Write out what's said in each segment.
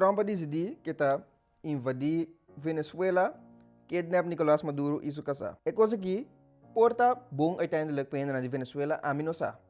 Trump a disidí ku e ta invadí Venezuela, kidnap Nicolas Maduro i su kasá. E kos aki por ta bon uiteindelijk pa hendenan di Venezuela, ami no sa.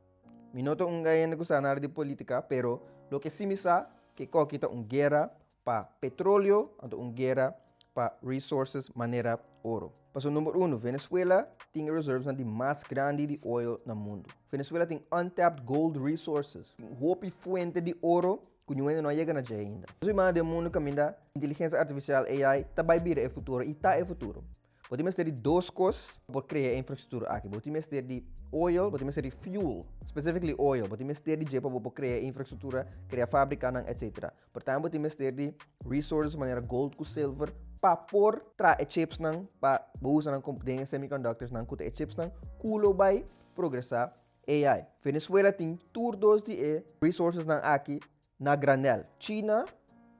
Mi no ta un hende ku sa nada di polítika, pero loke sí mi sa ku e koki ta un guera pa petróleo, anto un guera pa resources manera oro. Paso number uno, Venezuela tin e reservesnan di mas grandi di oil na mundu. Venezuela tin untapped gold resources, tin hopi fuente di oro ku niun hende no a yega na dje ainda. Nos bimanda den un mundu kaminda inteligensia artifisial, AI, ta bai bira e futuro i ta e futuro. Bo tin mester di dos kos pa por krea e infrastruktura aki. Bo tin mester di oil, bo tin mester di fuel, specifically oil. Bo tin mester di dje pa bo por krea e infrastruktura, krea fabrikanan, etcetera. Pero tambe bo tin mester di resources manera gold ku silver pa por traha e chipsnan pa bo usa nan den e semiconductorsnan ku ta e chipsnan ku lo bai progresá AI. Venezuela tin tur dos di e resourcesnan aki na granel. China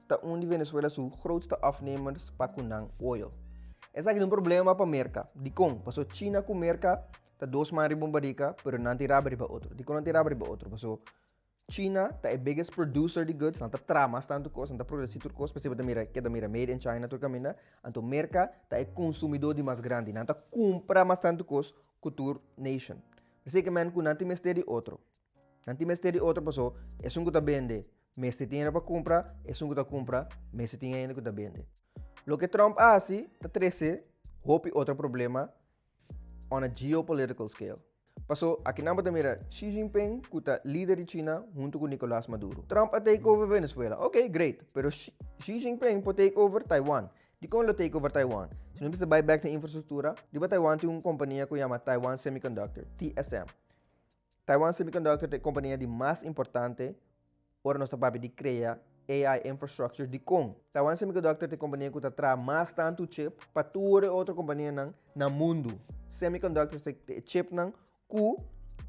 ta un di Venezuela su grootste afnemers pa ku nan oil. Esaki ta un problema pa Merka. Dikon? Pasobra China ku Merka ta dos man riba un barika, pero nan tin raba riba otro. Dikon nan tin raba riba otro? Pasobra China ta e biggest producer di goods, nan ta traha mas tantu kos, nan ta produci tur kos, p'esei bo ta mira, keda mira made in China tur kaminda. Anto Merka ta e konsumidó di mas grandi, nan ta kumpra mas tantu kos ku tur nation. P'esei ke men ku nan tin mester di otro. Nan tin mester di otro paso esun ku ta bende mester tin hende pa kumpra, esun ku ta kumpra mester tin hende ku ta bende. Loke Trump a hasi ta trese hopi otro problema on a geopolitical scale. Paso akinan bo ta mira Xi Jinping ku ta lider di China huntu ku Nicolas Maduro. Trump a take over Venezuela, ok great, pero Xi Jinping por take over Taiwan. Dikon lo take over Taiwan? Si nos bisa bai bek na infrastruktura, riba Taiwan tin un kompania ku yama Taiwan Semiconductor, TSM. Taiwan Semiconductor ta e kompania di mas importante ora nos ta papia di krea AI infrastructure. Dikon? Taiwan Semiconductor ta e kompania ku ta traha mas tantu chip pa tur e otro kompanianan na mundu. Semiconductors ta e chipnan ku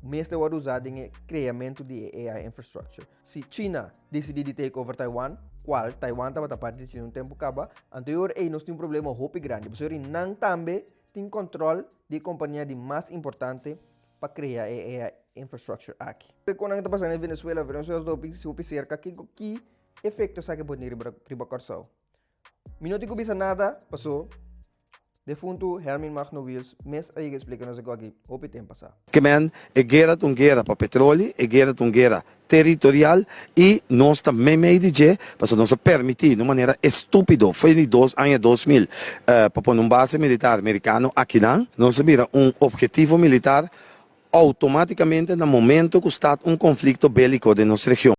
mester wòrdu usá den e kreamentu di e AI infrastructure. Si China disidí di take over Taiwan, kual Taiwan tabata parti di China un tempu kaba, anto e ora ei nos tin un problema hopi grandi, pasobra nan tambe tin kòntròl di e kompania di mas importante pa krea e AI infrastructure aki. Kon nan ta pasa na Venezuela? Venezuela ta hopi hopi serka. Kiko ki efekto esaki por tin riba riba Kòrsou? Mi no tin ku bisa nada paso defuntu Hermin Magno Wiels mes a yega splika nos e aki hopi tempu pasá. Ke men, e guera ta un guera pa petroli, e guera ta un guera teritorial i nos ta meimei di dje pasobra nos a permití na un manera estúpido for di dos aña 2000 pa pone un base militar merikano akinan. Nos a bira un obhetivo militar outomátikamente na momento ku start un konflikto béliko den nos region.